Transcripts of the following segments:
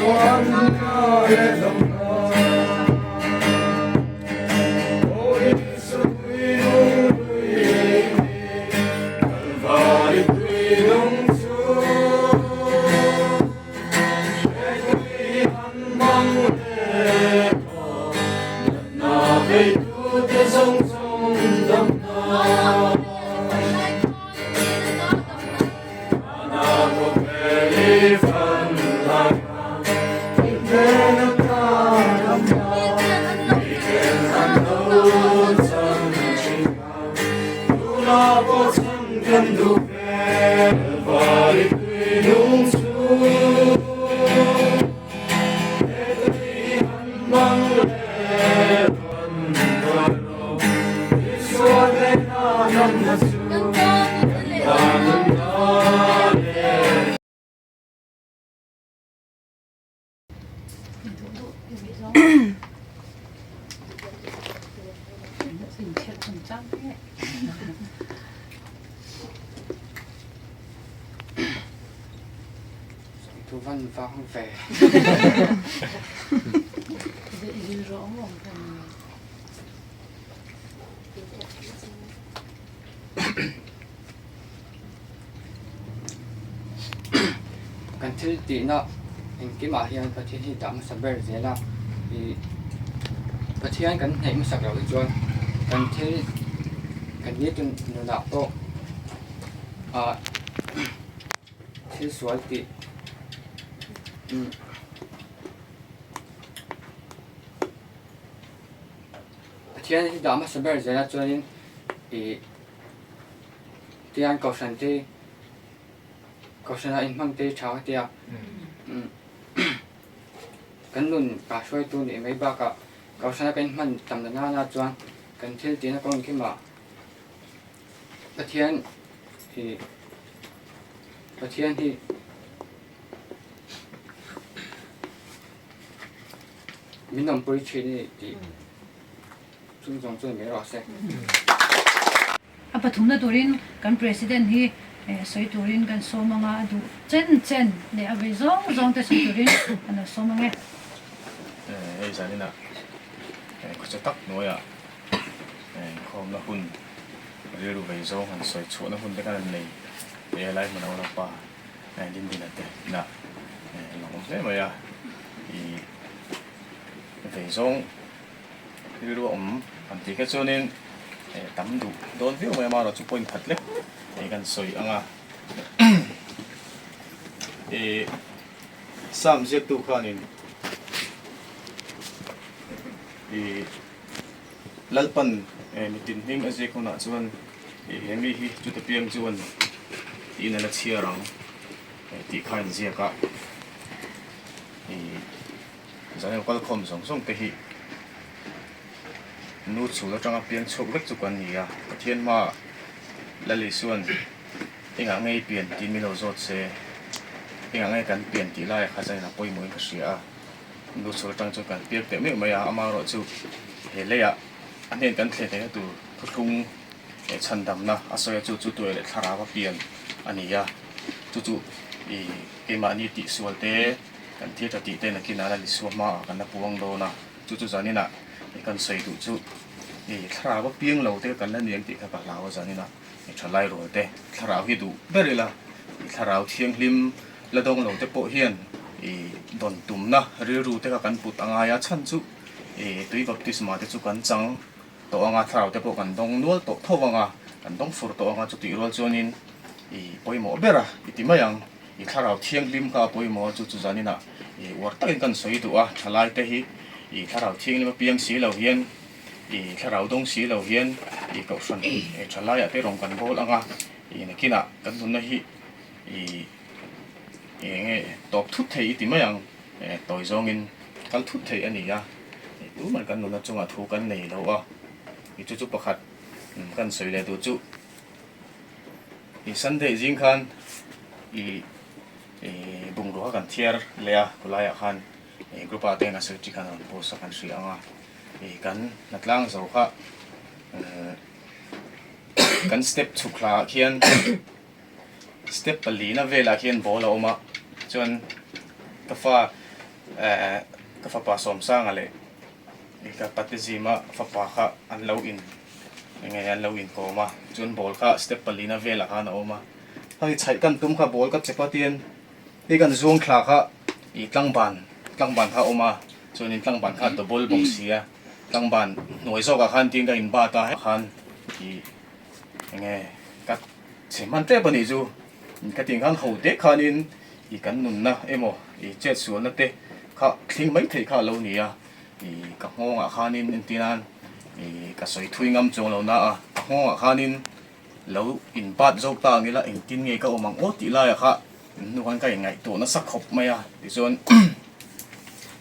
Thu van vang ve. Kan thil tihna engkimah hian Pathian hi dah hmasa ber zel a, ih Pathian kan hnaih hmasak loh hi chuan kan thil kan nitin nunah pawh ah thil sual tih umm Pathian hi dah hmasa ber zel a chuanin ih tiang kohhran te kohhranah inhmang te tha ka tia kan nun ka hruaitu nih mai bakah kohhrana kan inhman tam na nana chuan kan thil tihna kawng engkimah Pathian hi Pathian hi min awmpui thin a ni tih chung zawng chuan mai rawh se. A pathumna turin kan President hi sawi turin kan sawm anga a duh chen chen leh a vei zawng zawng te sawi turin kan lo sawm ang e. Hei zaninah khawcha tak hnuaiah Inkhawmna hun rilru vei zawng han sawi chhuahna hun te khan an nei e helai hmun a unaupa Dindina te inah an awm hle mai a, ih vei zawng rilru a awm han tih kha chuanin tam duh dawn viau mai a amaherawhchu point khat lek ih kan sawi ang a, ih Psalm ziaktu khanin ih. Lalpan mitin hming a ziak hunah chuan he mi hi chuta piang chuan tiin a la chhiar ang tih kha a inziak a. Zan kal khawm zawng zawng te hi nu chhul atanga piang chhuak vek chu kan ni a, Pathian hmaah Lal Isua'n engah nge i pian tih min lo zawt se, engah nge kan pian tih laiah kha chuan a pawimawhin ka hria a. Nu chhul atang chuan kan piak teh meuh mai a, amaherawhchu he leiah a hnen kan thleh theihna tur thuthlung leh chhandamna a sawi a, chu chu tuai leh thlarau a pian a ni a, chu chu ih keimahni tihsual te kan thil tha tih te nakinah la Isua hmaah kan la puang dawn a, chu chu zaninah kan sawi duh chu ih thlarau a piang lo te kan la ni ang tih kha ka hlau a zaninah ih thalai rual te thlarau hi duh ber ila ih thlarau thianghlim La dawng lo te pawh hian i dawn tumna rilru te kha kan put a ngai a, chhan chu i tui baptisma te chu kan chang tawh ang a, thlarau te pawh kan dawng nual tawh tho ang a, kan dawng fur tawh ang a, chutih rual chuanin i pawimawh ber a i ti mai ang, i thlarau thianghlim kha a pawimawh a, chu chu zaninah i uar takin kan sawi duh a, thalai te hi i thlarau thianghlim a piang si lo hian i thlarau dawng si lo hian i kohhran thalaiah te rawn kan bawl ang a, i nakinah kan nunna hi i eng nge tawp thut thei i ti mai ang, tawi zawngin kal thut thei a ni a, tuman kan nuna chungah thu kan nei lo a, i chu chu pakhat kan sawi leh duh chu i Sunday zing khan i bungrua kan thiar leh a khulaiah khan group ah te hian a secretary khan a rawn post a kan hria ang a, i kan hnatlang zo kha kan step chhuk hlaah khian. Step palina velah khian ball a awm a, chuan ka fa Ka fapa Sawmsanga leh ka pate zima fapa kha an lo in enge an lo inkawm a, chuan ball kha step palina velah khan a awm a, hei chhaih kan tum kha ball ka chep a tian hei kan zuang thla kha ih tlangban tlangban kha a awm a, chuanin tlangban kha a double bawk si a, tlangban hnuai zawkah khan tin ka in bat a khan ih enge ka chhe hman tep a nih chu ka tih khan ho te khanin ih kan nunna emaw ih chet sualna te kha thling mai thei kha a lo ni a ih ka nghawngah khanin entir nan ih ka sawi thui ngam chuang lo na a ka nghawngah khanin lo in bat zawk ta ang ila engtin nge ka awm ang aw tih laiah kha hnu khan ka inngaihtuah nasa khawp mai a tichuan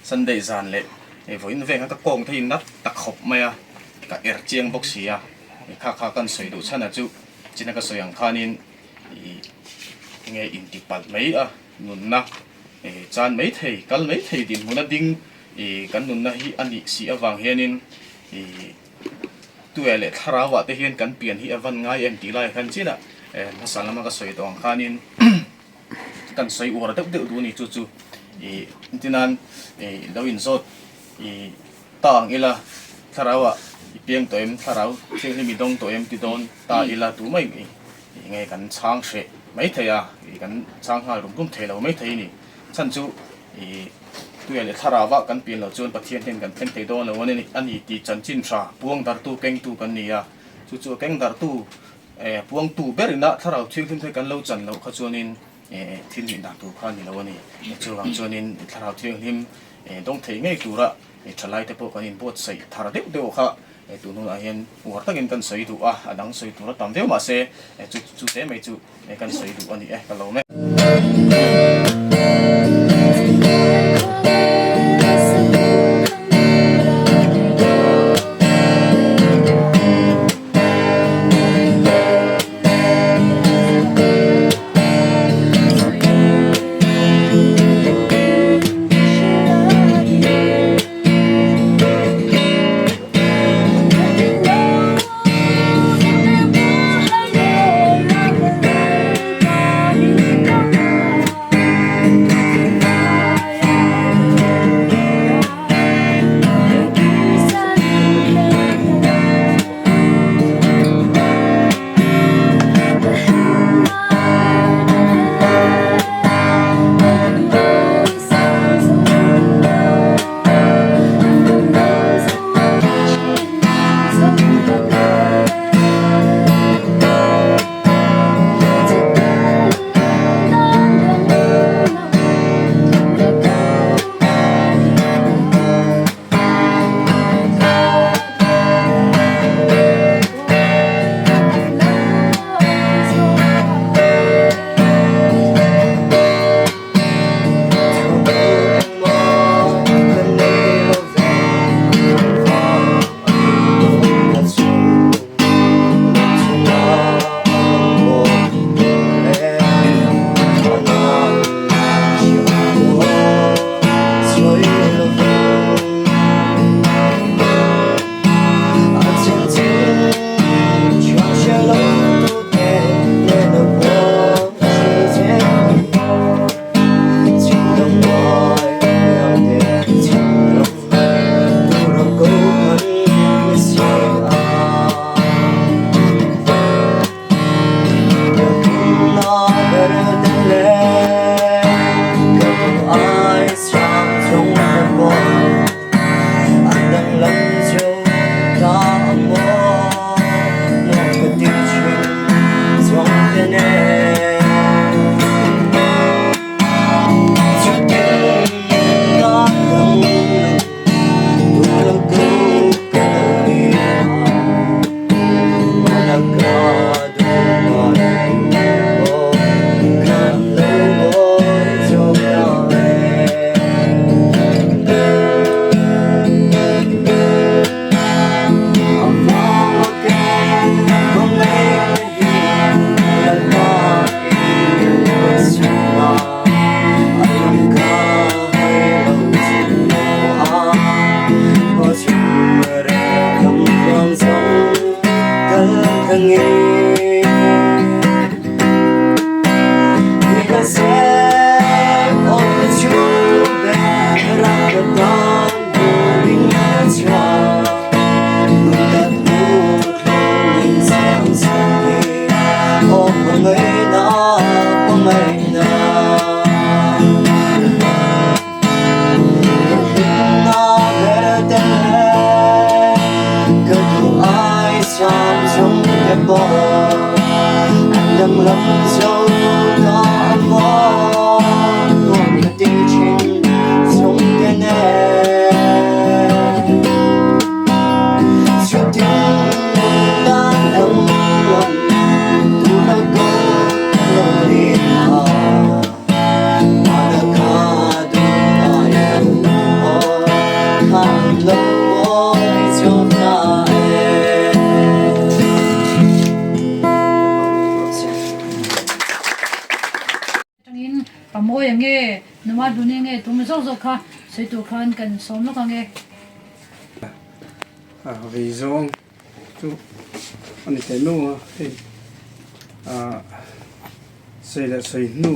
Sunday zan leh vawiin veng kha ka kawng thei nat ta khawp mai a ka er chiang bawk si a kha kha kan sawi duh chhan a chu china ka sawi ang khanin ih enge inti palh mai a nunna ih chan mai thei kal mai thei dinhmun a ding ih kan nunna hi a nih si avang hianin ih tuia leh thlarau ah te hian kan pian hi a van ngai em tih lai khan chinah eh hmasa lama ka sawi tawh ang khanin kan sawi uar deuh deuh duh a ni chu chu ih tinan ih lo inzawt ih Ta ang ila, thlarau ah i piang tawh em, thlarau thianghlim i dawng tawh em ti dawn ta ila tu mai i nge kan chhang hreh mai thei a, i kan chhang nghal rum rum thei lo mai thei a ni. Chhan chu i tuia leh thlarau ah kan pian loh chuan Pathian hian kan thleng thei dawn lo a ni a ni tih chanchin tha puang darhtu kengtu kan ni a, chu chu a keng darhtu puangtu ber ina thlarau thianghlim te kan lo chan loh kha chuanin thil nih dan tur kha a ni lo a ni. Chuvang chuanin thlarau thianghlim dawng thei ngei tura thalai te pawh kan inbuatsaih thar deuh deuh kha tun hunah hian uar takin kan sawi duh a, a dang sawi tur a tam viau mahse chu chu te mai chu kan sawi duh a ni e ka lo me. maw An danglam zo ta maw Nuam ka ti thin chhungte nen Chutin dan danglam tuna ka lo ni a Mana ka duh ai lo maw Khan lo mawi zo ta e. Atangin pa mawi ange, numa hluni nge tum zawk zawk kha sawi tur khan kan sawm lawk ange. A vei zawng chu a ni teh nuam a, hei ah sawi leh sawi hnu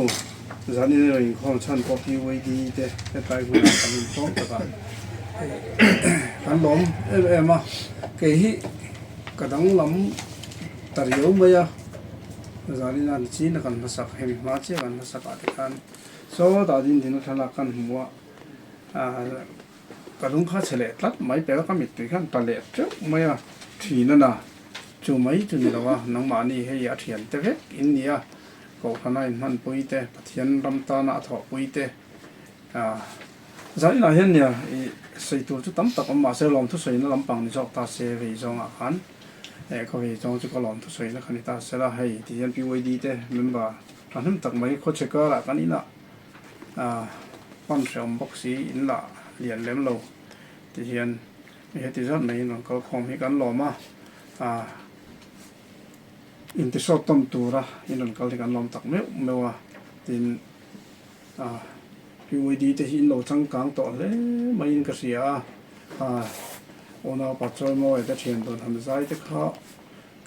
zan in erawh inkhawm chhan pawh PYD te hetlai hmunah kan inkhawm tak a, hei kan lawm em em a, kei hi ka danglam ta riau mai a. Zalina ni chin a kan hmasak hemi hma chiah kan hmasak ah te khan sawtah din dina thlalak kan hmu a ah ka lung kha chhe leh tlat mai pek a ka mittui khan ta leh teuh mai a thin a na chu mai chu ni lo a nangmahni hei a thian te vek in ni a kohhrana inhmanpui te Pathian ram tana a thawhpui te ah Zaninah hian nia ih sawi tur chu tam tak awm mahse lawmthu sawina lampang ni zawk ta se vei zawngah khan Eh ka vei zawng chu ka lawm thusawi na kha ni ta sela hei ti hian PYD te member thahnem tak mai khawchhe karah kan inah ah pan hrehawm bawk si in lah lian lem lo ti hian mi heti zat mai in rawn kal khawm hi kan lawm a ah intisawt tawm tura in rawn kal hi kan lawm tak meuh meuh a tin ah PYD te hi in lo changkang tawh hle mai in ka hria a ah. Unau pa Chawimawi te thian dun han zai te kha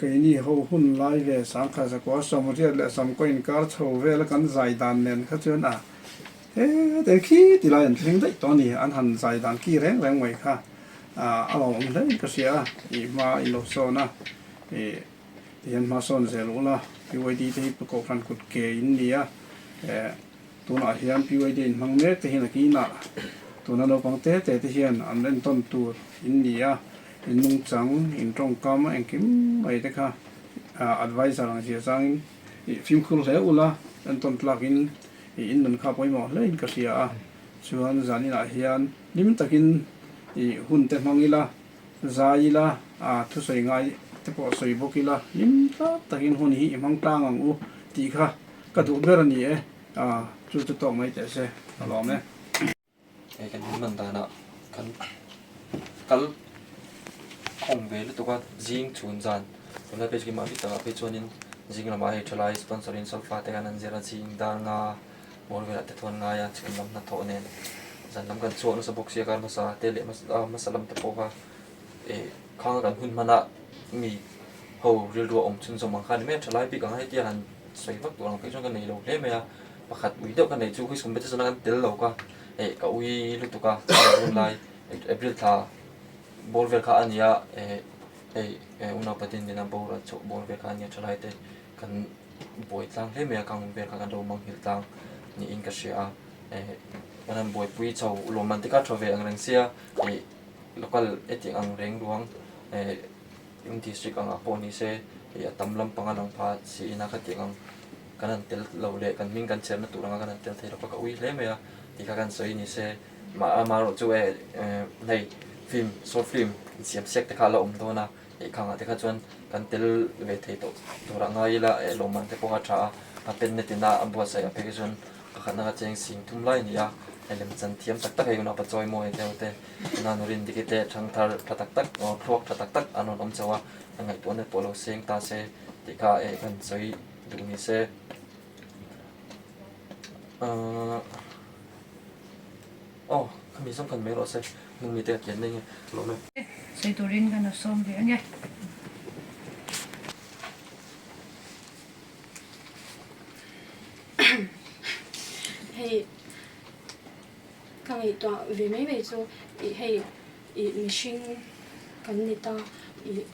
keini ho hun lai ve sangkhat zakua sawmriat leh sawmkaw inkar chho vel a kan zai dan nen kha chuan a he te khi ti lai an thleng daih tawh a ni an han zai dan ki reng reng mai kha a lawmawm hle in ka hria a ih hma in lo sawn a ih ti hian hma sawn zel ula PYD te hi kohhran kut ke in ni a eh Tunah hian PYD inhmang mek te hian a kinah tuna naupang te te te hian an entawn tur in ni a, in nungchang, in tawngkam engkim mai te kha advisor ang zia changin ih fimkhur hle ula entawn tlakin ih in nun kha pawimawh hle in ka hria a, chuan zaninah hian hlim takin ih hun te hmang ila, zai ila, thusawi ngai te pawh sawi bawk ila hlim tak takin hun hi i hmang tlang ang u tih kha Ka duh ber a ni e, a chu chu tawk mai teh se, ka lawm e. Hei kan hman danah kan kal khawng ve lutuk a, zing chhun zan tunlai page keimah bik takah phei chuanin zing lamah hei thalai sponsor in solfa te khan an zir a, zing dar nga bawr velah te thuan ngai a, chhun lam hnathawh nen zan lam kan chhuak nasa bawk sia kar hmasa te leh hmasa lam te pawh kha eh khang a kan hun hman a mi ho rilru a awm chhunzawm ang kha a ni mai a, thalai bik ang a hetia han sawi vak tur ang phei chuan ka nei lo hle mai a, pakhat ui deuh ka neih chu quiz competition a kan tel lo ka eh ka ui lutuk a hun lai April thla bawr vel kha a ni a eh hei eh unaupa din nena boral chhoh bawr vel kha a ni a thalai te kan buai tlang hle mai a kang vel kha kan lo manghilh tlang niin ka hria a eh kan han buaipui chho lawmman te kha tha ve ang reng sia eh local hetiang ang reng ruang eh Eng district angah pawh ni se ih a tam lampang a lang pha si ina ka tih ang kan han tel lo leh kan hming kan chherna tur anga kan han tel thei lo kha ka ui hle mai a tih kha kan sawi ni se mah amaherawh chu eh hei film short film insiam siak te kha a la awm dawn a ih khangah te kha chuan kan tel ve thei tawh turah ngai ila eh lawmman te pawh a tha a a pen na tina a buatsaih ah phei kha chuan pakhatna ka cheng sing thum lai a ni a lemchan thiam tak tak hei hunah pa chawimawi deuh te. Nanu rin dik te thangthar tha tak tak aw thluak tha tak tak an rawn awm chauh a, a ngaihtuahna pawh lo seng ta se tih kha eh kan sawi duh ni se. Ahh aw khami zawng khan mai rawh se nung mite a kian daih nge lawm e. Sawi turin kan lo sawm ve ange. Hei. Ka ngaihtuah ve mai mai chu ih hei ih mihring kan ni ta ih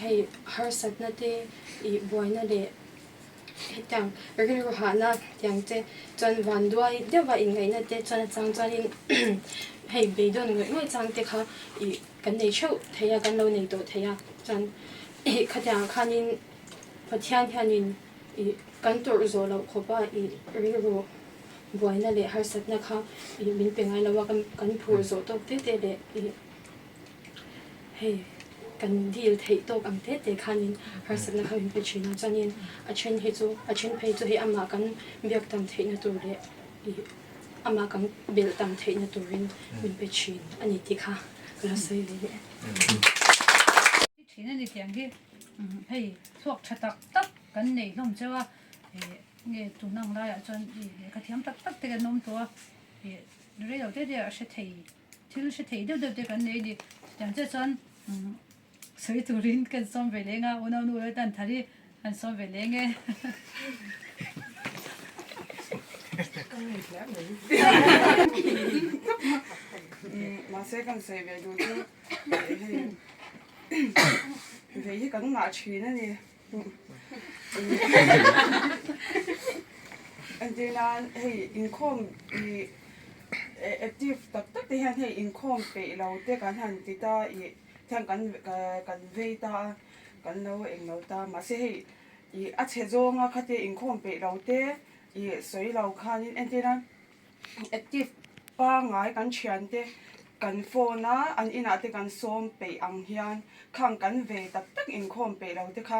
hei harsatna te ih buaina leh hetiang rilru hahna tiang te chuan vanduai deuha inngaihna te chuan a chang chuanin hei beidawn ngawih ngawih chang te kha ih kan nei theuh thei a kan lo nei tawh thei a chuan. Khatiang khanin Pathian hianin i kan tawrh zawh loh khawpa i rilru buaina leh harsatna kha i min pe ngai lo a, kan phur zawh tawk te te leh i hei kan deal theih tawk ang te te khanin harsatna kha min pe thin a. Chuanin a then hi chu a then phei chu hei amah kan biak tam theihna tur leh i amah kan belh tam theihna turin min pe thin a ni tih kha ka lo sawi ve leh. Thin a ni tiang hi hei thluak tha tak tak kan nei hlawm cheu a nge tun ang laiah chuan lehkha thiam tak tak te kan awm tawh a rei lo te te ah hre thei thil hre thei deuh deuh te kan nei a ni chutiang chiah chuan sawi turin kan sawm ve leng a unau nu leh tan thar hi an sawm ve leng e. Mahse kan sawi ve duh chu hei vei hi kan ngah thin a ni. Entir nan hei inkhawm ih active tak tak te hian hei inkhawm peih lo te kan han ti ta ih thian kan kan vei ta a kan lo eng lo ta mahse hei ih a chhe zawnga khatia inkhawm peih lo te ih sawi lo khanin entir nan Active pangngai kan thiante kan phone a, an inah te kan sawm peih ang hian khang kan ve tak tak inkhawm peih lo te kha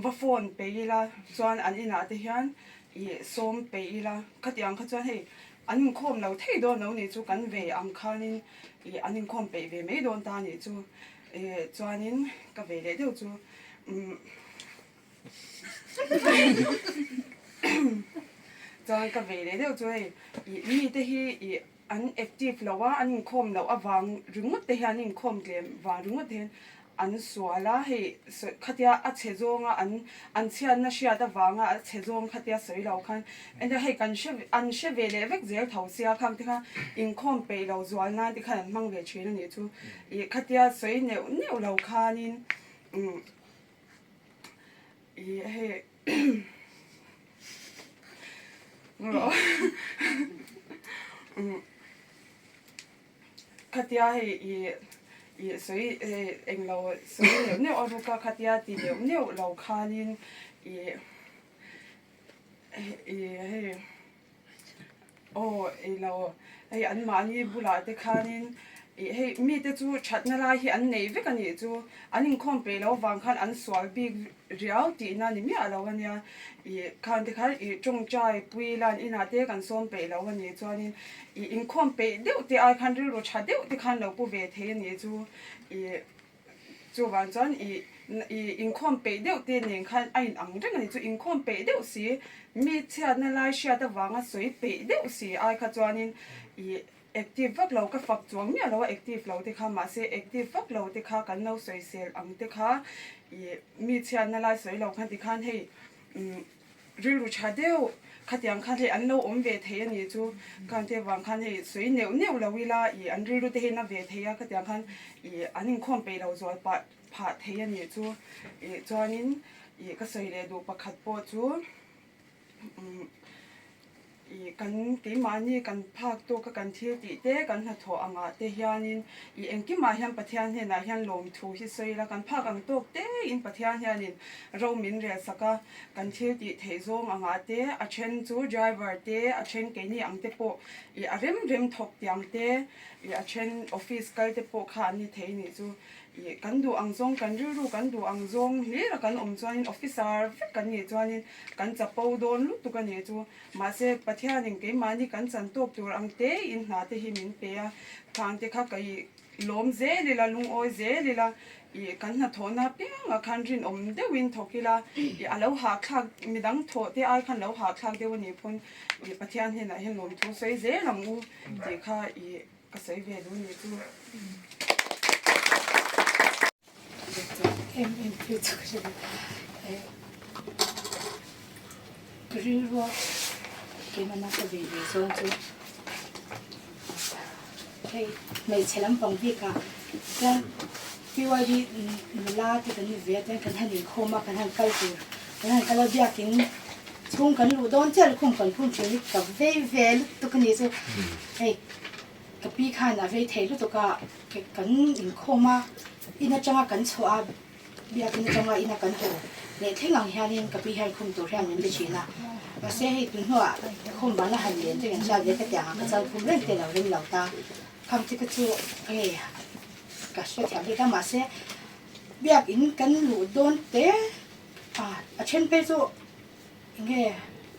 va phone peih ila chuan an inah te hian ih sawm peih ila khatiang kha chuan hei an inkhawm lo thei dawn lo nih chu kan ve ang khanin ih an inkhawm peih ve mai dawn ta nih chu ih chuanin ka ve leh deuh chu umm. Chuan ka vei leh deuh chu hei ih mite hi ih an active loh a an inkhawm loh avang ringawt te hian an inkhawm tlem vang ringawt te hian an sual a hei khatia a chhe zawnga an an chhiatna hriat avanga a chhe zawng khatia sawi lo khan engtia hei kan hre an hre ve leh vek zel tho sia khang te kha inkhawm peih lo zual nan te khan an hmang ve thin a nih chu ih khatia sawi neuh neuh lo khanin umm. I hei khatia hei i i sawi hei englo sawi neuh neuh a ruka khatia ti neuh neuh lo khanin i i hei Aw ei lo, hei an mahni bulah te khanin ih hei mite chu thatna lai hi an nei vek a nih chu, an inkhawm peih loh vang khan an sual bik riau tihna ni miah lo a nia, ih khan te khan ih tawngtai pui lan inah te kan sawm peih lo a nih chuanin ih inkhawm peih deuh te ai khan rilru tha deuh te khan lo pu ve thei a nih chu ih. Chuvang chuan i i inkhawm peih deuh te nen khan a in ang reng a ni chu. Inkhawm peih deuh si, mi chhiatna lai hriat avanga sawi peih deuh si ai kha chuanin i active vak lo, ka fak chuang miah lo a active lo te kha, mahse active vak lo te kha kan lo sawisel ang te kha i mi chhiatna lai sawi lo khan tikhan hei umm Rilru tha deuh, khatiang khan hei an lo awm ve thei a nih chu, khang te vang khan hei sawi neuh neuh lo ila ih an rilru te hian a ve thei a, khatiang khan ih an inkhawm peih lo zual pah phah thei a nih chu, ih chuanin ih ka sawi leh duh pakhat pawh chu umm. Ih kan keimahni kan phak tawka kan thil tih te kan hnathawh angah te hianin ih engkimah hian Pathian hnenah hian lawmthu hi sawi ila kan phak ang tawk tein Pathian hianin ro min rel sak a, kan thil tih theih zawng angah te a then chu driver te a then keini ang te pawh ih a rem rem thawk tiang te ih a then office kal te pawh kha an ni thei nih chu. Ih kan duh ang zawng kan rilru kan duh ang zawng hlir a kan awm chuanin officer vek kan nih chuanin kan chapo dawn lutuk a nih chu. Mahse Pathianin keimahni kan chan tawk tur ang tein hna te hi min pe a, khang te kha ka ih lawm zel ila, lungawi zel ila, ih kan hnathawhna apiangah khan rinawm deuhin thawk ila, ih a lo hahthlak midang thawh te ai khan lo hahthlak deuh a nih pawn ih Pathian hnenah hian lawmthu sawi zel ang u tih kha ih Ka sawi ve duh nih chu. Em em thil chu ka hre lo. Ka rilrua keimahna ka ve ve zawng chu hei hmeichhe lampang bikah chuan PYD nula te kan ni ve a chuan kan han inkhawm a kan han kal tur kan han kal a biakin chhung kan luh dawn chiah lukhum kan khum thin hi ka vei ve lutuk a ni chu hei. Ka pi khan a vei thei lutuk a, kan inkhawm a, in atanga kan chhuah a, Biakin atanga ina kan haw leh thleng ang hianin ka pi hian khum tur hian min ti thin a. Mahse hei tun hnuah khum ban a han len te kan hriat ve ka tiang a, ka chal khum reng te lo rem lo ta. Kham te ka chu nge ka hrethiam bik a, mahse biakin kan luh dawn te a then phei chu Enge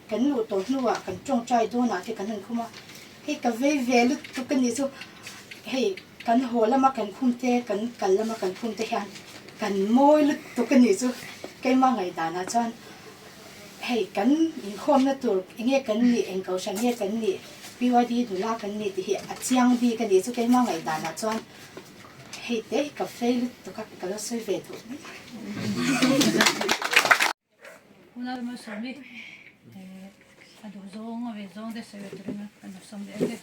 kan luh tawh hnuah kan tawngtai dawnah te kan han khum a, hei ka vei ve lutuk a nih chu, hei kan haw lama kan khum te kan kal lama kan khum te hian kan mawi lutuk a nih chu, keimah ngaihdanah chuan hei kan inkhawmna tur enge kan nih eng kohhran nge kan nih PYD nula kan nih tih hi a chiang bik a nih chu keimah ngaihdanah chuan hei te hi ka vei lutuk a ka lo sawi ve duh mai. Unau emaw sawm i a duh zawng a ve zawng te sawi ve turin a lo sawm leh ang e.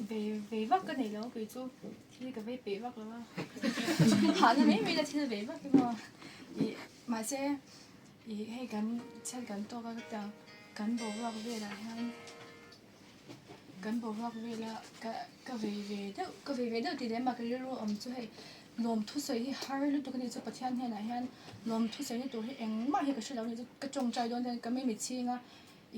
Vei vei vak ka nei lo kei chu thil ka vei peih vak lo a hahna mai mai la thil vei vak emaw ih mahse ih hei kan chhiat kan tawk a ka tiang kan boruak velah hian Kan boruak vela ka ka vei ve deuh ka vei ve deuh tih leh mah ka rilru awm chu hei lawmthu sawi hi har lutuk a ni chu Pathian hnenah hian lawmthu sawi na tur hi engmah hi ka hre lo a ni chu ka tawngtai dawn hian ka mimi chhing a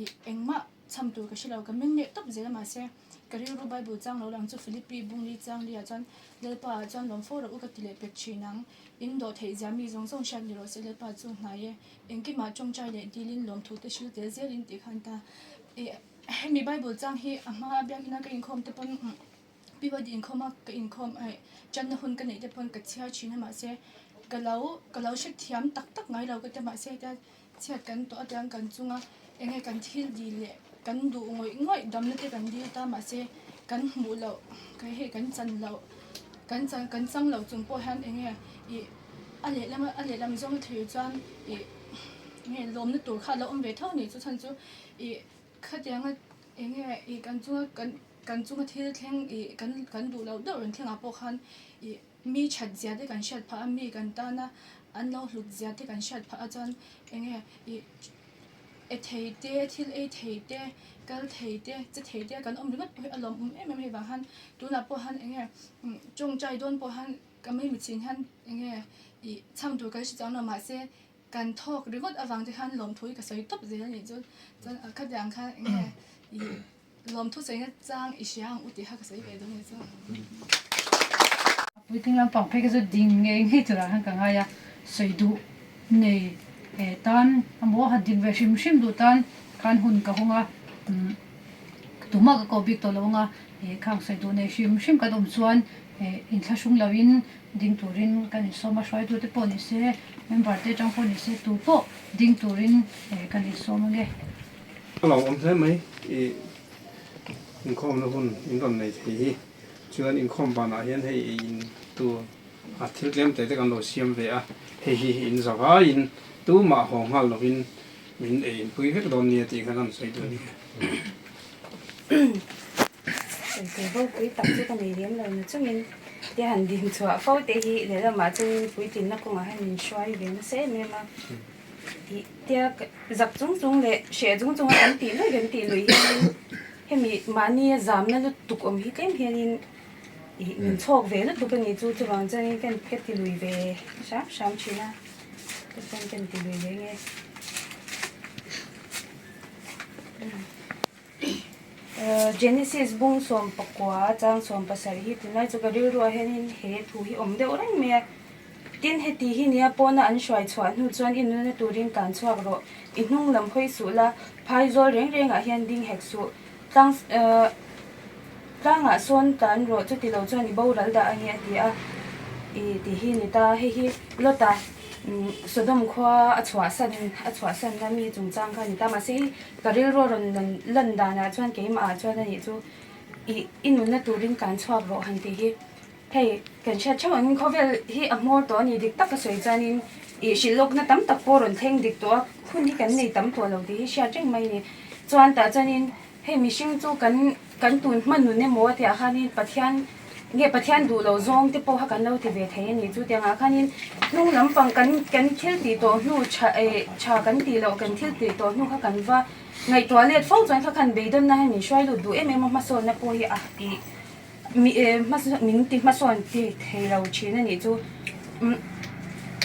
ih engmah chham tur ka hre lo ka meng leh tawp zel a mahse ka rilru bible chang lo lang chu Philippi bungli chang liah chuan Lalpa ah chuan lawm fo rawh u ka ti leh pek thin ang in dawh theih zia mi zawng zawng hriat ni rawh se Lalpa chu hnai e engkimah tawngtai leh dilin lawmthu te hril tel zelin tih khan ta ih. Hemi Bible chang hi a hma biakina ka inkhawm te pawn PYD inkhawm a ka inkhawm aih channa hun ka neih te pawn ka chhiar thin a mahse ka lo ka lo hrethiam tak tak ngai lo ka ti a mahse hetia chhiat kan tawh a tiang kan chunga enge kan thil dil leh kan duh ngawih ngawih damna te kan dil ta mahse kan hmuh loh ka hei kan chan loh kan chan kan chang loh chung pawh hian enge ih a lehlam a lehlam zawng thlir chuan ih enge lawmna tur kha a lo awm ve tho a nih chu chhan chu ih Khatianga eng nge ih kan chunga kan kan chunga thil thleng ih kan kan duh loh deuh rawn thlengah pawh khan ih mi that zia te kan hriat phah a mi kan tana an lo hlut zia te kan hriat phah a chuan eng nge ih e thei te thil ei thei te kal thei te che thei te kan awm ringawt pawh hi a lawmawm em em a hei vang han tunah pawh han eng nge tawngtai dawn pawh han ka mei chin hian eng nge ih chhang tur kan hre chuang lo mahse Kan thawk ringawt avang te khan lawmthu hi ka sawi tawp zel a nih chu. Chuan a khatiang khan eng nge ih lawmthu sawina chang i hria ang u tih kha ka sawi ve dawn a nih chu. Puitling lampang phei kha chu ding ngei ngei turah khan ka ngai a, sawi duh nei tan emaw han ding ve hrim hrim duh tan khan hun ka hawng a, tumah ka koh bik tawh lo ang a, khang sawi duh nei hrim hrim kan awm chuan inthlahrung loin Ding turin kan insawm a, hruaitute pawh ni se, member te atang pawh ni se, tu pawh ding turin kan insawm ange. A lo awm hle mai i inkhawmna hun in rawn nei thei hi. Chuan inkhawm vanah hian hei ei in tur a thil tlem te te kan lo siam ve a, hei hi in za vaiin tumah haw nghal lovin min ei inpui vek dawn nia tih kha kan sawi duh a ni. Sawi tur ropui tak chu ka nei lem lo na chungin te han din chhuah fo te hi lehlamah chuan puitlinna kawngah hian min hruai ve nasa em em a. Tih tia zak chung chung leh hreh chung chunga kan tih lui kan tih lui hianin hemi mahnia zamna lutuk awm hi tlem hianin ih min chhawk ve lutuk a ni chu chuvang chuanin ka ka ti lui ve hram hram thin a tichuan ka ti lui ve nge. Genesis bung 19 chang 17 hi tunlai chu ka rilruah hianin he thu hi awm deuh reng mai a. Tin, heti hi nia pawna an hruai chhuah hnu chuan i nuna turin tlan chhuak rawh. I hnung lam hawi suh la, phai zawl reng rengah hian ding hek suh. Tlang tlangah sawn tlan rawh chuti lo chuan i boral dah a ni a ti a. I ti hi ni ta, hei hi Lota Sodom khua a chhuahsan a chhuahsanna mi chungchang kha a ni ta. Mahse hei Ka rilru a rawn lan danah chuan keimah ah chuan anih chu ih i nunna turin tlan chhuak rawh han tih hi hei kan hriat theuh angin khawvel hi a hmawr tawh a ni dik tak a sawi chuanin ih hrilh lawkna tam tak pawh rawn thleng dik tawh a hun hi kan nei tam tawh lo tih hi hriat reng mai a ni chuan tah chuanin hei mihring chu kan kan tun hma nun emaw a tihah khanin Pathian Nge Pathian duh lo zawng te pawh kha kan lo ti ve thei a ni. Chutiangah khanin hnung lampang kan kan thil tih tawh hnu tha eh tha kan tih loh kan thil tih tawh hnu kha kan va ngaihtuah let fo chuan kha khan beidawnna hian min hruai lut duh em em a hmasawnna pawh hi a ih Mi min ti hmasawn ti thei lo thin a nih chu.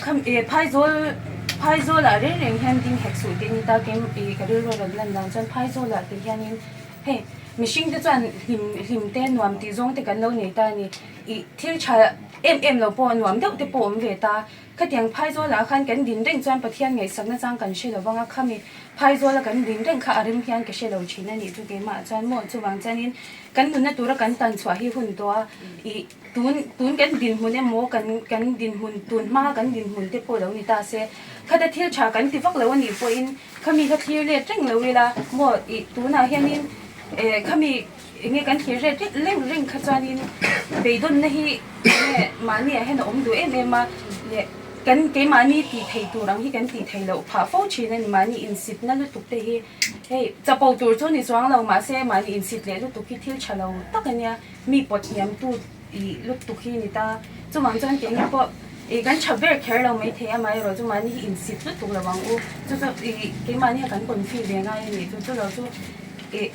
Kham phaizawl phaizawlah reng reng hian ding hek suh tih a ni ta kem ih ka rilru a rawn lan dan chuan phaizawlah te hianin hei mihring te chuan hlim hlim te nuam tih zawng te kan lo nei ta a ni ih thil tha em em lo pawh nuam deuh te pawh awm ve ta. Khatiang phaizawlah khan kan din reng chuan Pathian ngaihsakna chang kan hre lo vang a, khami phaizawla kan din reng kha a rem hian ka hre lo thin a nih chu keimah chuan maw chuvang chuanin kan nunna tura kan tan chhuah hi hun tawh a, ih tun tun kan dinhmun emaw kan kan dinhmun tun hma kan dinhmun te pawh lo ni ta se khata thil tha kan ti vak lo a nih pawhin khami kha thlir let reng lo ila maw ih tunah hianin eh khami Enge kan thlir ret ret reng reng kha chuanin beidawnna hi enge mahni ah hian a awm duh em em a, leh kan keimahni tih theih tur ang hi kan tih theih loh phah fo thin a ni, mahni insitna lutuk te hi hei chapo tur chu ni chuang lo mahse mahni insit leh lutuk hi thil tha lo tak a nia, mi pawt hniam tu ih lutuk hi a ni ta, chuvang chuan keini pawh ih kan tha ber kher lo maithei amaherawh chu mahni hi insit lutuk lo ang u, chu chu ih keimahni ah kan confi ve ngai a nih chu, chu lo chu ih.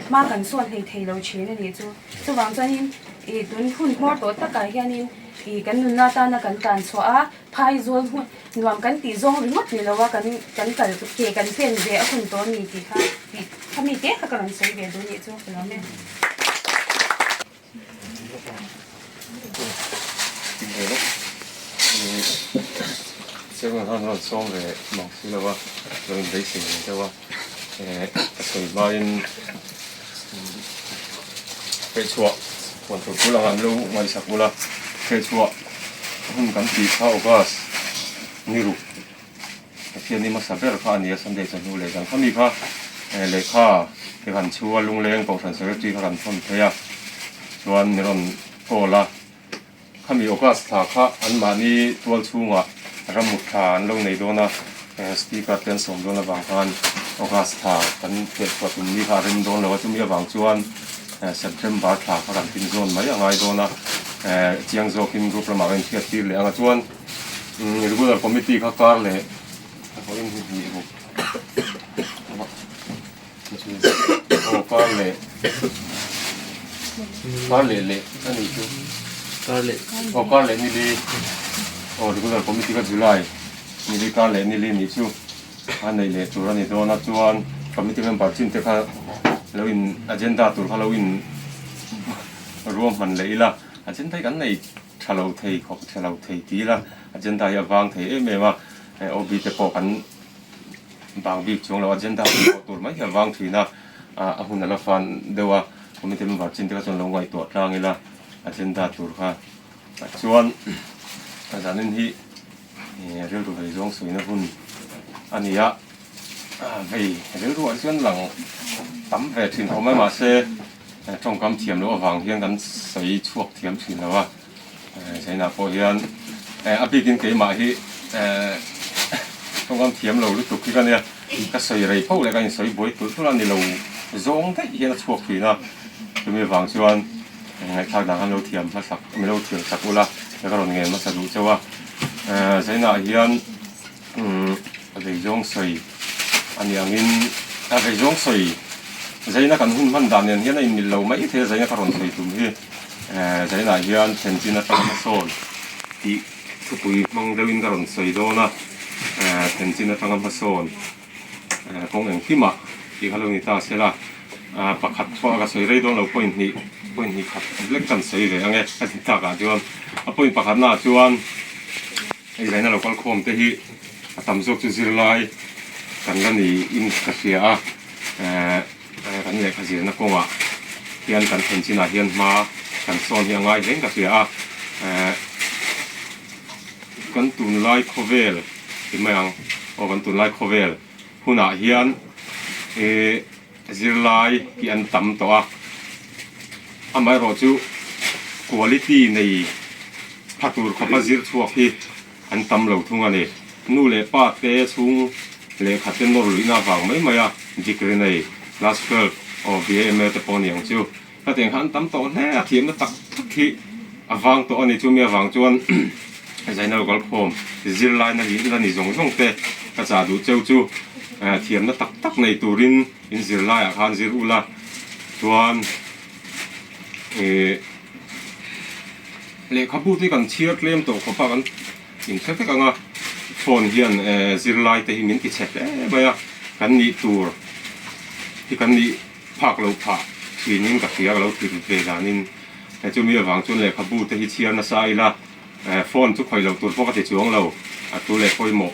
Hma kan sawn hlei thei lo thin a nih chu. Chuvang chuanin ih tun hun hmawr tawh takah hianin ih kan nunna atana kan tlan chhuah a, phai zawl hmun nuam kan tih zawng ringawt ni lo a, kan kan kal ke kan pen ve a hun tawh a ni tih kha ih khami te kha ka rawn sawi ve duh nih chu ka lawm e. Chiang han rawn sawm ve mang si lo a, lo inbeisei ve deuh a, ka sawi hmain hehchhuah huan tur bul anga an lo ngaihsak bul a, hehchhuah hun kan tih kha August ni ruk Pathian ni hmasa ber kha a ni a, Sunday chawhnu leh zan khami kha lehkha te kan chhu a, Lungleng Kohhran Secretary kha kan thawn phei a, chuan min rawn call a, khami August thla kha anmahni tual chhungah ramut thla an lo nei dawn a, Speaker te an sawm dawn avang khan August thla kan hmelchhuah tum ni kha a rem dawn lo a, chumi avang chuan September thla kha kan tin zawn mai a ngai dawn a, chiang zawkin group lamah ka inhriat tir leh ang a, chuan. Regular committee kha kar leh a haw in hi hnih ruk aw kar leh kar leh leh a nih chu kar leh aw kar leh nili aw regular committee kha July nili kar leh nili nih chu a neih leh tur a ni dawn a chuan committee member chin te kha lo in agenda tur kha lo in ruahman leh ila agenda hi kan nei Tha lo thei khawp tha lo thei ti ila agenda hi a vang thei em em a, OB te pawh kan bang bik chuang lo agenda kan pawh tur mai hi a vang thin a, a hun a la fan deuh a, committee member chin te kha chuan lo ngaihtuah tlang ila agenda tur kha chuan zanin hi rilru vei zawng sawina hun a ni a, vei rilruah chuan lang tam ve thin awm e mahse. Tawngkam thiam loh avang hian kan sawi chhuak thiam thin lo a, Zainah pawh hian a bikin keimah hi tawngkam thiam lo lutuk hi ka nia, ka sawi rei fo leh ka insawi buai tulh tulh a ni lo zawng daih hian a chhuak thin a, chumi avang chuan ngaihthlak dan khan lo thiam hmasak mi lo thiam sak ula ka rawn ngen hmasa duh chauh a, Zainah hian A veizawng sawi a nih angin a veizawng sawi zaina kan hun hman dan nen hian a inmil lo mai thei a, zaina ka rawn sawi tum hi zainah hian thlen chin atanga hmasawn tih thupui hmang deuhin ka rawn sawi dawn a, thlen chin atanga hmasawn kawng engkimah tih kha lo ni ta sela pakhat pawh ka sawi rei dawn lo point hnih point hnih khat lek kan sawi ve ang e a ti takah chuan a point pakhatnaah chuan. Hei zaina lo kal khawm te hi a tam zawk chu zirlai kan la niin ka hria a, kan lehkha zirna kawngah hian kan thlen chinah hian hma kan sawn hi a ngai hle in ka hria a, kan tunlai khawvel ti mai ang aw kan tunlai khawvel hunah hian zirlai hi an tam tawh a, amaherawhchu quality nei pha tur khawpa zir chhuak hi an tam lo thung a ni. Nu leh pa te chhung lehkha te nawr luihna avang mai mai a degree nei class 12 aw BA MA te pawh a ni ang chu. Hetiang kha an tam tawh hle a, thiamna tak tak hi a vang tawh a ni. Chumi avang chuan Zainal Kalkhawm zirlai na la ni zawng zawng te ka chah duh cheu chu thiamna tak tak nei turin in zirlaiah khan zir ula chuan ih. Lehkhabu te hi kan chhiar tlem tawh khawp a, kan inhre vek ang a, phone hian zirlai te hi min ti chhe hle mai a, kan nih tur hi kan nih phak loh phah thinin ka hria ka lo thlir ve danin chumi avang chuan lehkhabu te hi chhiar nasa ila phone chu khawih loh tur pawh ka ti chuang lo, a thu leh pawimawh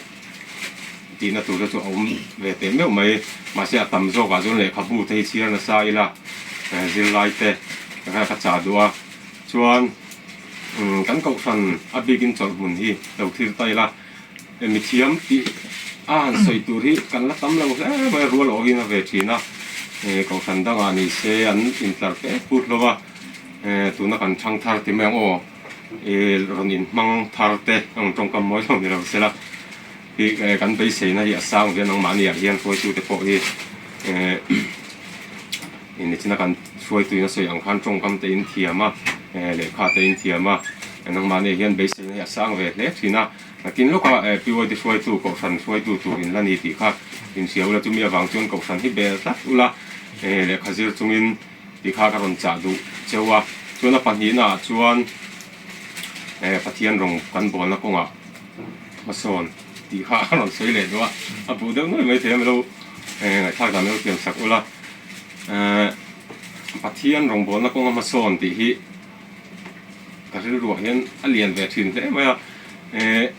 tihna tur te chu a awm ve teh meuh mai, mahse a tam zawkah chuan lehkhabu te hi chhiar nasa ila zirlai te ka chah duh a. Chuan kan kohhran a bikin chawlh hmun hi lo thlir ta ila, mithiam tih a han sawi tur hi kan la tam lo hle mai a, rual awhin a ve thin a, kohhran dangah ni se an intlar pek put hlawm a, tuna kan thang thar ti mai ang aw, rawn inhmang thar te ang tawngkam mawi lo ni lo sela hi kan beiseina hi a sang ve a, nangmahni ah hian hruaitute pawh hi. Nichina kan hruaituin a sawi ang khan tawngkam te in thiam a, lehkha te in thiam a, nangmahni hian beiseina hi a sang ve hle thin a. Tin lawka PYD hruaitu, Kohhran hruaitu tur in la ni tih kha inhria ula, chumi avang chuan Kohhran hi bel tlat ula, lehkha zir chungin tih kha ka rawn chah duh cheu a. Chuan a pahnihnaah chuan Pathian rawng kan bawlna kawngah hmasawn tih kha a rawn sawi leh duh a, a buh deuh nuai maithei a, milo ngaihthlak dan ilo thiam sak ula. Ehh Pathian rawngbawlna kawnga hmasawn tih hi ka rilruah hian a lian ve thin hle mai a, ehh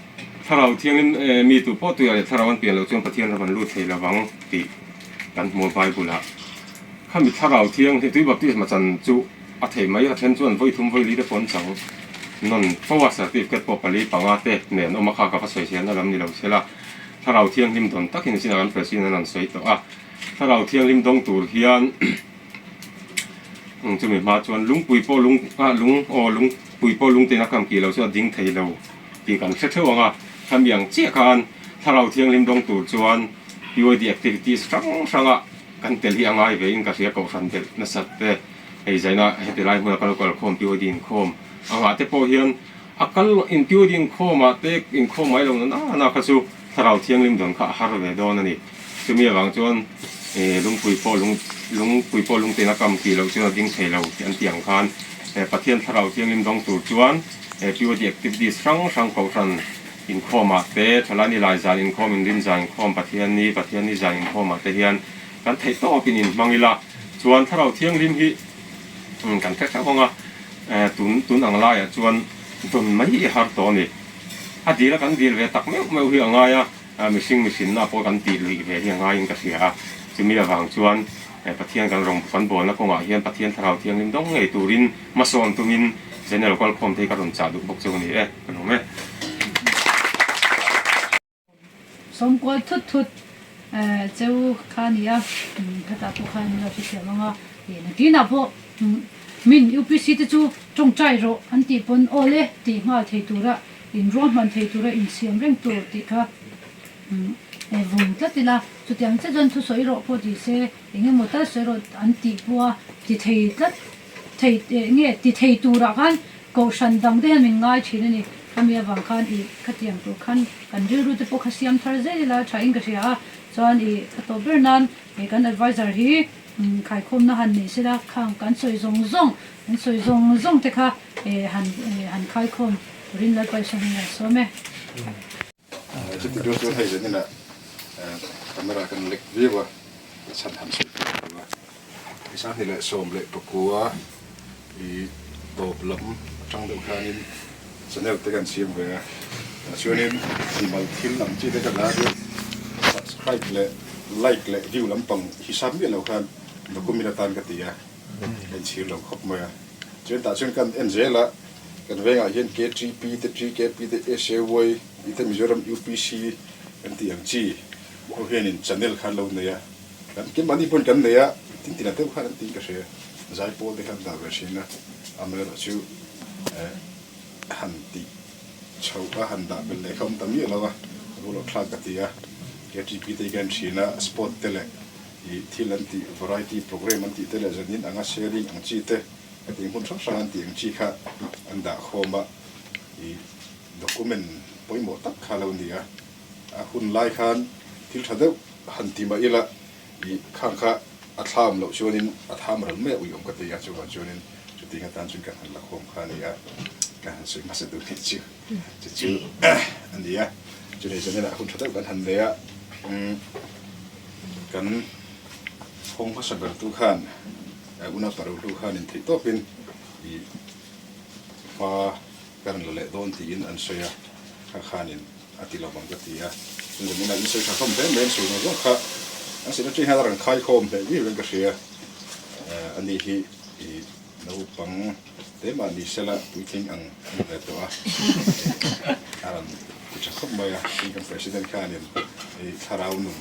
Thlarau Thianghlim ehh mi tu pawh tuiah leh Thlarau an pian loh chuan Pathian ram an lut thei lovang tih kan hmu a Bible ah. Khami Thlarau Thianghlim tui baptisma chan chu a thei mai a then chuan vawi thum vawi li te pawh an chang nawn fo a, certificate pawh pali panga te nen awm a kha ka va sawi sian a lam ni lo sela Thlarau Thianghlim dawn takin zinah kan President an rawn sawi tawh a. Thlarau Thianghlim dawng tur hian chumi hma chuan lungpui pawh lung ah lung aw lungpui pawh lung tein a kam kih lo chu a ding thei lo tih kan hre theuh ang a, khami ang chiah khan Thlarau Thianghlim dawng tur chuan PYD activities hrang hranga kan tel hi a ngai ve in ka hria kohhran belh nasat te hei zaina heti lai hmuna kan lo kalkhawm PYD inkhawm angah te pawh hian a kal in PYD inkhawm ah te inkhawm mai lo na na kha chu Thlarau Thianghlim dawn kha a har ve dawn a ni. Chumi avang chuan lungpui pawh lung lungpui pawh lungtein a kam tih loh chuan a ding thei lo tih an tih ang khan Pathian Thlarau Thianghlim dawng tur chuan POD activities hrang hrang kohhran inkhawmah te, Thalai ni lai zan inkhawm, inrin zan inkhawm, Pathian ni, Pathian ni zan inkhawmah te hian kan theih tawpin inhmang ila chuan Thlarau Thianghlim hi kan hre hreuh ang a, tun tun ang laiah chuan dawn mai i har tawh a ni. A dil a kan dil ve tak meuh meuh hi a ngai a. Mihring mihrinna pawh kan tih luih ve hi a ngaiin ka hria a, chumi avang chuan Pathian kan rawn kan bawlna kawngah hian Pathian Thlarau Thianghlim dawng ngei turin hmasawn tumin General kalkhawm te hi ka rawn chah duh bawk chu a ni e, ka lawm e. Sawmkual thut thut cheu kha a ni a, khatah pawh khan min lo hrethiam ang a, nakinah pawh min UPC te chu tawngtai rawh an tih pawn aw le tih nghal thei tura In ruahman thei tura insiam reng tur tih kha vawm tlat ila, chutiang che chuan thusawi rawh pawh ti se, eng emaw tal sawi rawh an tih pawha ti thei tlat thei nge ti thei turah khan kohhran dang te hian min ngai thin a ni. Khami avang khan i khatiang tur khan kan rilru te pawh kha siam thar zel ila tha in ka hria a, chuan i ka tawp ber nan kan adviser hi khaikhawmna han nei sela khang kan sawi zawng zawng kan sawi zawng zawng te kha Han han khaikhawm turin Lalpa Isua hming an sawm e. Chuti rual chuan hei zanin ah camera kan lek viau a, a chhan han sawi tur a ni a. I sanghnih leh 14 i tawp lam atang deuh khanin channel te kan siam ve a, chuanin mimal thil ang chi te ka la chuan subscribe leh like leh view lampang hisap miah lo khan document atan ka ti a, ka inchhir lo khawp mai a. Chuan tah chuan kan en zel a, kan vengah hian KTP te, TKP te, SAY tih te Mizoram UPC kan tih ang chi ho hianin channel kha an lo nei a, kan keimahni pawhin kan nei a, tin tina deuh khan an tiin ka hria, zaipawl te khan dah ve thin a, amaherawhchu eh han tih chhoh a han dah belh leh kha awm ta miah lo a, rual awh thlak ka ti a, KTP te hi ka en thin a, sport te leh Ih thil an tih variety program an tih te leh zanin anga sharing ang chi te hetiang hmun hrang hrang an tih ang chi kha an dah khawm a, ih document pawimawh tak kha lo ni a, a hun lai khan thil tha deuh han ti mah ila ih khang kha a thla awm loh chuanin a tham ral mai a ui awm ka ti a, chuvang chuanin chutiang atan chuan kan han la khawm kha a ni a. Ka han sawi hmasa duh nih chu chu chu a ni a, chulei zanin ah hun tha deuh kan han nei a, kan hawng hmasa ber tu khan una paruhlu khan in theih tawpin ih hma ka rawn la leh dawn tiin an sawi a, kha khanin a ti lo vang ka ti a, chun zanin ah in sawi tha hlawm hle mai an sawi zawng zawng kha an sawi atang hian a rawn khaikhawm hleh viau in ka hria a ni hi ih. Naupang te mah ni sela puitling ang a ni ve tawh a, a rawn ti tha khawp mai a, tin kan President khanin hei thlarau nun,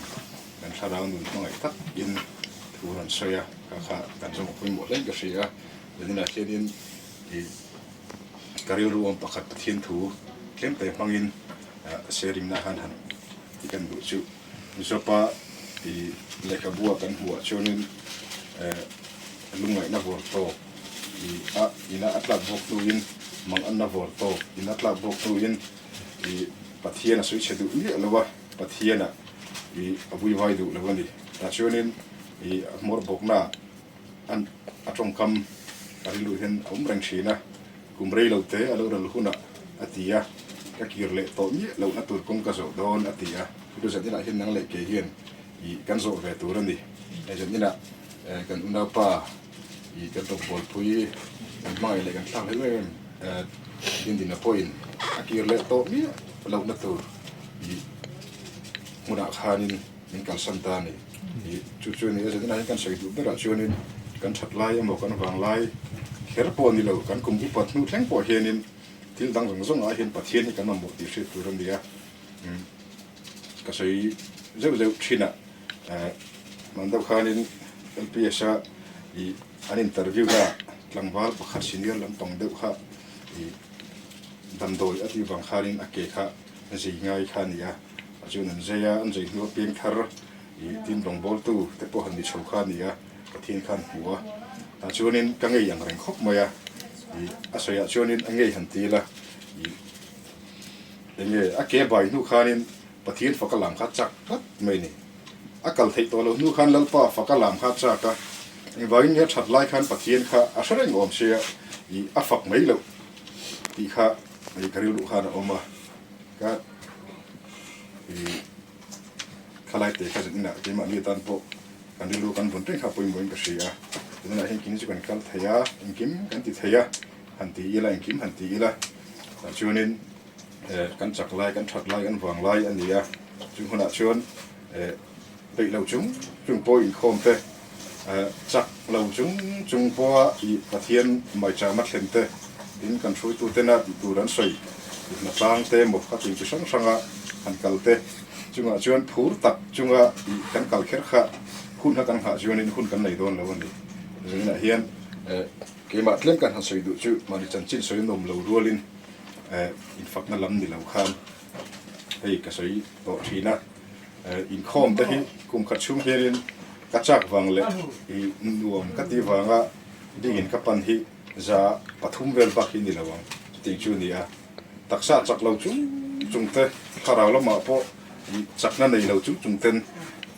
kan thlarau nun hmangaih takin thu rawn sawi a, kha kha kan zawng pawimawh hlein ka hria a, zaninah hianin ih ka rilru awm pakhat Pathian thu tlemte hmangin sharing na han han ti kan duh chu. Zopa tih lehkhabua kan hmuhah chuanin lungngaihna vawr tawk ih a ina a tlak bawk hnuin manganna vawr tawk ina tlak bawk hnuin ih Pathian a sawi chhe duh miah lo a, Pathiana ih a vuivai duh lo a ni. Tah chuanin ih a hmawr bawkna an a tawngkam a rilru hian a awm reng thin a, kum rei lo te a lo ral hunah a ti a, ka kir leh tawh miah lohna tur kawng ka zawh dawn a ti a, chu zan inah hian nang leh kei hian ih kan zawh ve tur a ni, hei zan inah kan unaupa ih kan rawngbawlpui kan hmangaih leh kan thlak hlel em em Dindina pawhin a kir leh tawh miah lohna tur ih hmunah khanin min kalsan ta a ni. Ih, chu chu a ni a, zaninah hian kan sawi duh berah chuanin kan that lai emaw kan vang lai kher pawh a ni lo, kan kum upat hnu thleng pawh hianin thil dang zawng zawngah hian Pathian hi kan mamawh tih hriat tur a ni a. Umm, ka sawi zeuh zeuh thinah eh hman deuh khanin LPS-a ih an interview na tlangval pakhat senior lampang deuh kha ih damdawi a tih vang khanin a ke kha zei ngai kha a ni a. A chuan an zai a, an zai hnu a piang thar ih tin rawngbawltu te pawh han ni chho kha a ni a, Pathian khan hmu a. Tah chuanin ka ngei ang reng khawp mai a, ih a sawiah chuanin a ngei han til a, ih eng nge a ke bai hnu khanin Pathian faka lam kha chak tlat mai a ni. A kal theih tawh loh hnu khan Lalpa faka lam kha chak a, engvangin nge a that lai khan Pathian kha a hre reng awm sia, ih a fak mai loh tih kha ih ka rilru khan a awm a, ka. Ih khalai te kha zan inah keimahni atan pawh kan rilru kan vawn reng kha pawimawhin ka hria a, tunah hian kini chu kan kal thei a, engkim kan ti thei a, han ti ila engkim han ti ila tah chuanin eh kan chak lai kan that lai kan vang lai a ni a, chung hunah chuan eh peih lo chung chung pawh inkhawm te eh chak lo chung chung pawha ih Pathian maichama thlen te tin kan hruaitutena tih tur an sawi. Hna tlang te emaw ka tih chi hrang hranga han kal te chungah chuan phur tak chunga ih kan kal kher kha hun kha kan nghah chuanin hun kan nei dawn lo a ni. Zaninah hian eh keimah tlem kan han sawi duh chu mahni chanchin sawi an awm lo rualin eh infakna lam ni lo khan hei ka sawi tawh thin a. Eh inkhawm te hi kum khat chhung hianin ka chak vang leh ih nuam ka tih vanga dingin ka pan hi 300 vel bak hi ni lo ang chutiang chu a ni a, taksa chak lo chung chung te thlarau lamah pawh chakna nei lo chung chung ten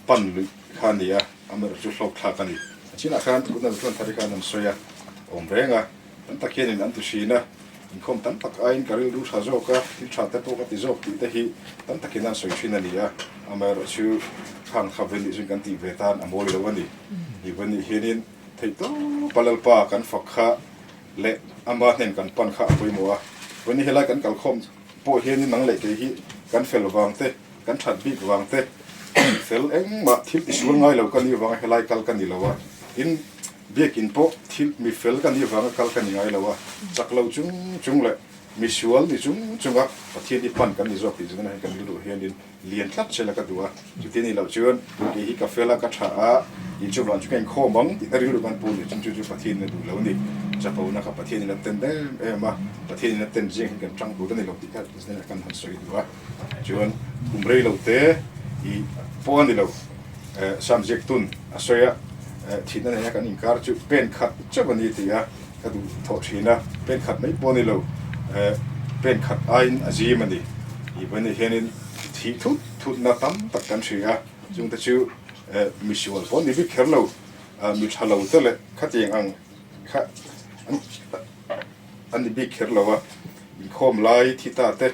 pan luih kha a ni a, amaherawh chu hlawk thlak a ni. A chinah khan tunah chuan thari khan an sawi a, awm reng a, tam tak hianin an ti hrin a, inkhawm tam tak aiin ka rilru tha zawk a, thil tha te pawh ka ti zawk tih te hi tam takin an sawi thin a ni a, amaherawh chu khang kha ve nih chuan kan tih ve tan a mawi lo a ni. Ni ve nih hianin Theih tawp a Lalpa kan fak kha leh ama hnen kan pan kha a pawimawh a. Vawiin helai kan kalkhawm pawh hianin nang leh kei hi kan fel vang te, kan that bik vang te, fel engmah thil tisual ngai lo ka nih vanga helai kal ka ni lo a. Tin, biakin pawh thil mi fel ka nih vanga kal ka ni ngai lo a. Chak lo chung chung leh misual ni chung chunga Pathian hi pan kan ni zawk tih chu tunah hian kan rilru hianin lian tlat sela ka duh a, chuti ni loh chuan kei hi ka fel a, ka tha a, in chu vang chu ka inkhawm ang tih na rilru kan pu ni chung chu chu Pathianin a duh lo a ni. Chapona kha Pathianin a ten em em a, Pathianin a ten zing hian kan tang tur a ni lo tih kha kan han sawi duh a. Chuan kum rei lo te i pawh a ni lo, Sam Ziaktun a sawi a, thihna nena kan inkar chu pen khat chauh a ni tih a ka duh thawh thin a, pen khat mai pawh a ni lo, pen khat aiin a zim a ni. Tih pawh ni hianin thih thut thutna tam tak kan hria a, chungte chu misual pawh ni bik kher lo, mi tha lo te leh khatiang ang kha an ni bik kher lo a. Inkhawm lai thi ta te,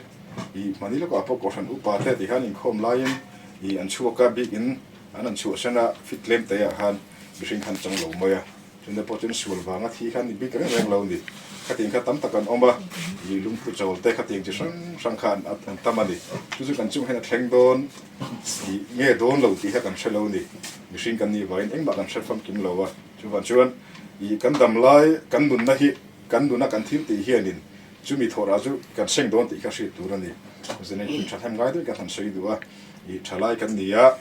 ih hmani lawkah pawh Kohhran upa te ti khan inkhawm laiin ih an chhuak a, bikin an han chhuahsan a, fit tlem te ah khan mihring khan chang lo mai a, chungte pawh chuan sual vanga thi khan ni bik reng reng lo a ni. Khatiang kha tam tak an awm a, ih lungphu chawl te khatiang chi hrang hrang kha an tam a ni. Chu chu kan chung hian a thleng dawn ih nge dawn lo tih kha kan hre lo a ni. Mihring kan nih vangin engmah kan hre famkim lo a, chuvang chuan ih kan dam lai kan nunna hi Kan nuna kan thil tih hianin chumi thawhrah chu kan seng dawn tih kha hriat tur a ni. Zane hun thahnem ngai deuhin kan han sawi duh a, ih tha lai kan ni a,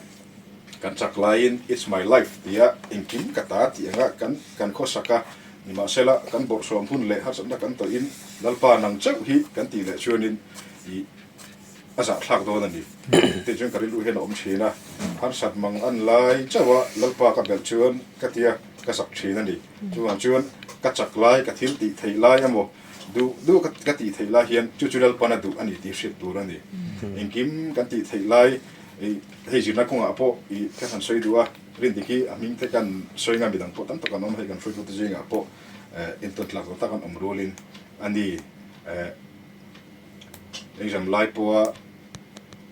kan chak laiin it's my life tia engkim ka ta tih anga kan kan khawsak a, nimahsela kan bawrhsawm hun leh harsatna kan tawhin Lalpa nang chauh hi kan tih leh chuanin ih a zahthlak dawn a ni tih chuan ka rilru hian a awm thin a, harsat mang an lai chauh a Lalpa ka belh chuan ka tia ka zak thin a ni. Chuvang chuan ka chak lai, ka thil tih theih lai emaw duh duh ka tih theih lai hian chu chu Lalpan a duh a ni tih hriat tur a ni. Engkim kan tih theih lai hei zirna kawngah pawh ih ka han sawi duh a, Rindik hi a hming te kan sawi nga midang pawh tam tak an awm hei kan hruaitute zingah pawh intawn tlak zawh tak an awm rualin a ni. Exam lai pawha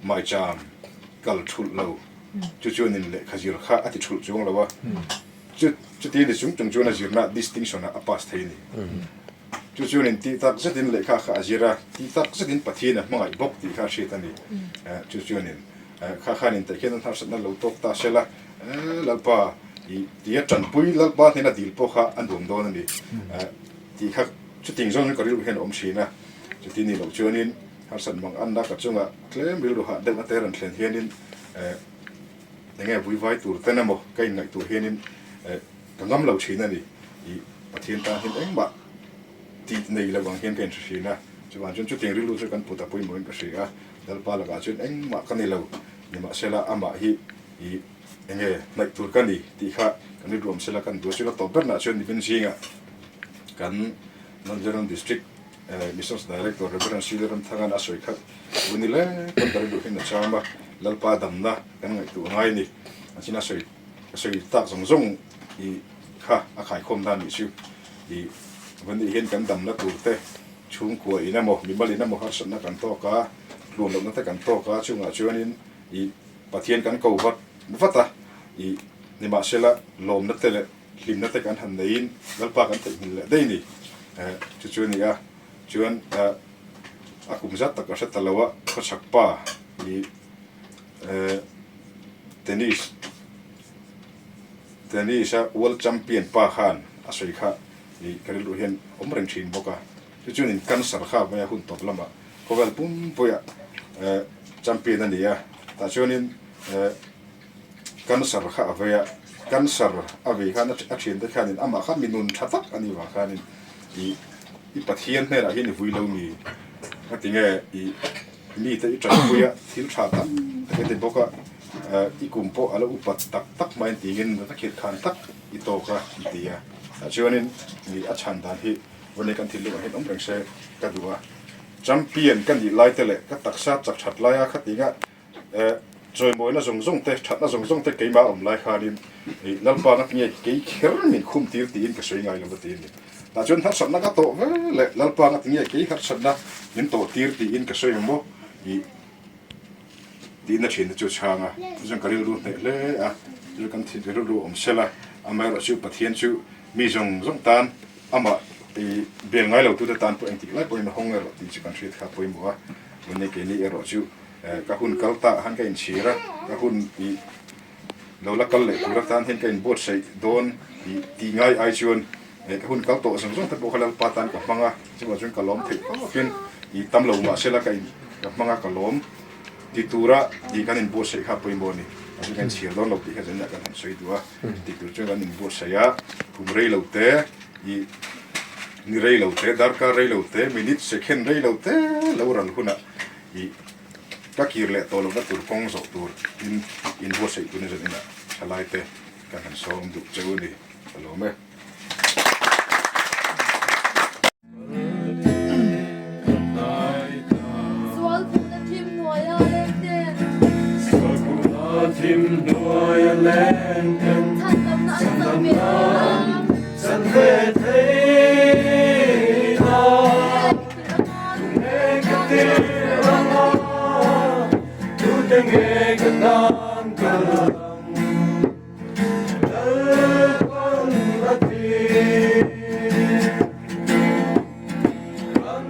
maicham kal thulh lo chu chuanin lehkha zir kha a ti thulh chuang lo a. Chu chuti ni chung chung chuan a zirna distinction ah a pass thei a ni. Chu chuanin tih tak zetin lehkha kha a zir a, tih tak zetin Pathian a hmangaih bawk tih kha a hriat a ni. Chu chuanin kha khanin tah khian an harsatna lo tawk ta se la, Lalpa i tia tanpui Lalpa hnena dil pawh kha a nuam dawn a ni tih kha chuting zawng chu ka rilru hian a awm thin a. Chuti ni loh chuanin harsat mang anna ka chungah tlem rilru hah deuh ate rawn thlen hianin Enge vui vai tur ten emaw ka inngaih tur hianin ka ngam lo thin a ni. I Pathian tan hian engmah tih nei lo ang hian ka inhre thin a. Chuvang chuan chutiang rilru chu kan put a pawimawhin ka hria a. Lalpa lakah chuan engmah ka ni lo. Nimahsela amah hi i enge hnaih tur ka ni tih kha kan rilru awm sela kan duh a. Chula tawp bernah chuan nimin zingah kan North Mizoram District Missions Director Rev. Sri Lalramthanga'n a sawi khat u ni le, kan ka rilru hian a cham a, Lalpa damna kan ngaihtuah ngai a ni. An sin a sawi a sawi tak zawng zawng i kha a khaikhawm dan nih chu i va nih hian kan damna tur te chhungkua in emaw mimal in emaw harsatna kan tawk a, tluan lohna te kan tawk a, chungah chuanin i Pathian kan ko vat vat a, i nimahsela lawmna te leh Hlimna te kan han neiin Lalpa kan theihnghilh leh daih a ni. Chu chu a ni a, chuan a kum zat tak a hre ta lo a, khawchhak pa i tennis tennis a world champion pa khan a sawi kha i ka rilru hian awm reng thin bawk a. Chu chuanin cancer kha mai a hun tawp lamah khawvel pumpuia champion a ni a, tah chuanin Cancer kha a vei a, cancer a vei khan a thiante khanin amah kha mi nun tha tak a nih vang khanin i i Pathian hnenah hian i vui lo mi a ti nge i mite i tanpui a thil tha tam tak i ti bawk a i kum pawh a lo upat tak tak hmain tingin nata khirh khan tak i tawk a an ti a tah chuanin mi a chhan dan hi vawnei kan thinlungah hian awm reng se ka duh a champion ka nih lai te leh ka taksa chak that laia khatinga Chawimawina zawng zawng te, thatna zawng zawng te keimah awm lai khanin Lalpa nga tinge kei kher min khum tir tiin ka sawi ngai lo va ti a ni. Tah chuan harsatna ka tawh ve leh Lalpa nga tinge kei harsatna min tawh tir tiin ka sawi ang maw i tiin a thiante chu a chhang a. Chu chuan ka rilru hneh hle a, chu kan thin rilru awm sel a, amaherawhchu Pathian chu mi zawng zawng tan amah i bel ngai lo tute tan pawh engtik lai pawhin a hawng erawh tih chu kan hriat kha a pawimawh a, tunlai keini erawh chu Ka hun kal tah han ka inchhir a, ka hun i lo la kal leh tur atan hian ka inbuatsaih dawn i tih ngai ai chuan ka hun kal tawh zawng zawng te pawh kha Lalpa tan ka hmang a, chuvang chuan ka lawm theih tawkin i tam lo mahse la ka in ka hmang a ka lawm ti tura i kan inbuatsaih kha pawimawh a ni. Mahse ka inchhir dawn lo tih kha zaninah kan han sawi duh a, ti tur chuan kan inbuatsaih a, kum rei lo te i ni rei lo te, darkar rei lo te, minute second rei lo te lo ral hunah I ka kir leh tawh lohna tur kawng zawh tur in inbuatsaih tuna zan inah thalai te kan han sawm duh che u ni ka lawm e. Sualpuhna thim hnuaia leng ten. Sualpuhna thim hnuaia leng ten. Chhandamna an chan ve thei nan. Chan ve thei nan. Engte nge ka tan kal ang Lalpan a ti. Kan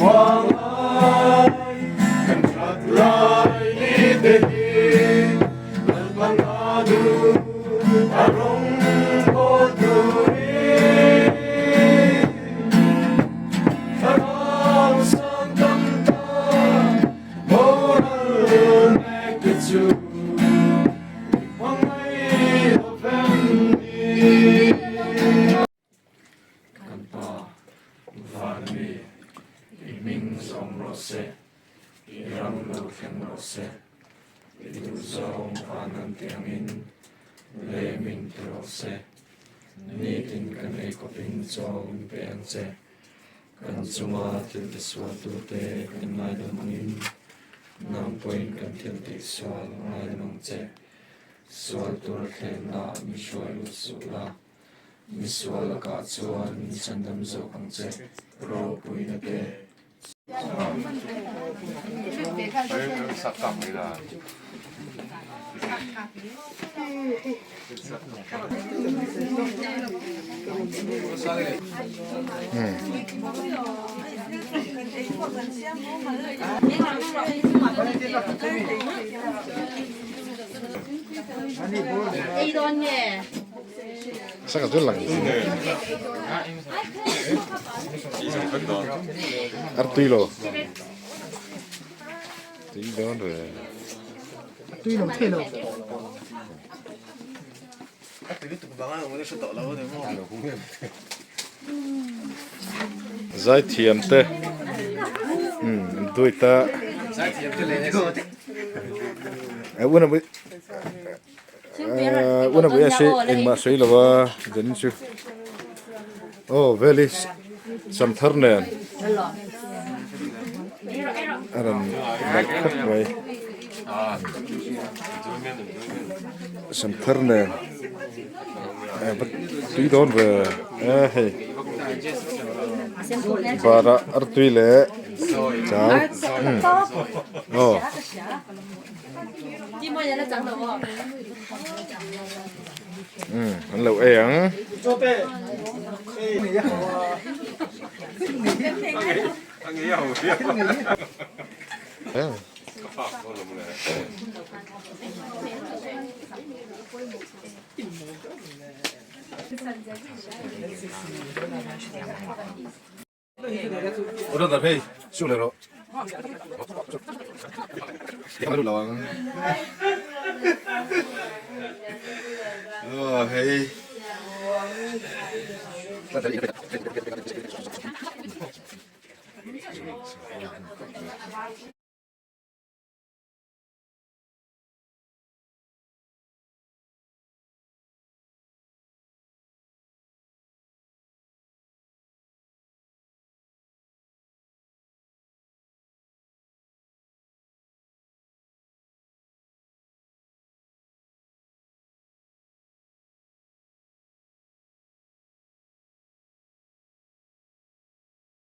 vang lai, kan that lai ni te hi Lalpan a duh a rawng bawl turin. Thlarau sang tam tak boral mek te chu i hmangaih lo vem ni. Kan Pa, van mi, i hming zawm rawh se, i ram lo thleng rawh se, i duhzawng van an ti angin lei min ti rawh se. Nitin kan ei khawpin chaw min pe ang che. Kan chunga thil tisualtute kan ngaidam angin nang pawhin kan thil tihsual ngaidam ang che. Sual tur thlenna mi hruai lut suh la. Misual lakah chuan min chhandam zawk ang che, ropuina te. Saka chu lang Ar tui lo. Tui dawn re. Tui lo thei lo. A tui lutuk vang a awm hre tawh lo a ni maw. Zaithiam te duit a. Zaithiam te leh Una Una pui a si engmah sawi lo a zanin chu aw veli sam thar nen a rawn nalh khawp mai sam thar nen va tui dawn ve e hei barah artui leh chau aw. Umm an lo ei ang. Brother hei su leh rawh. Lo ang. Oh hei.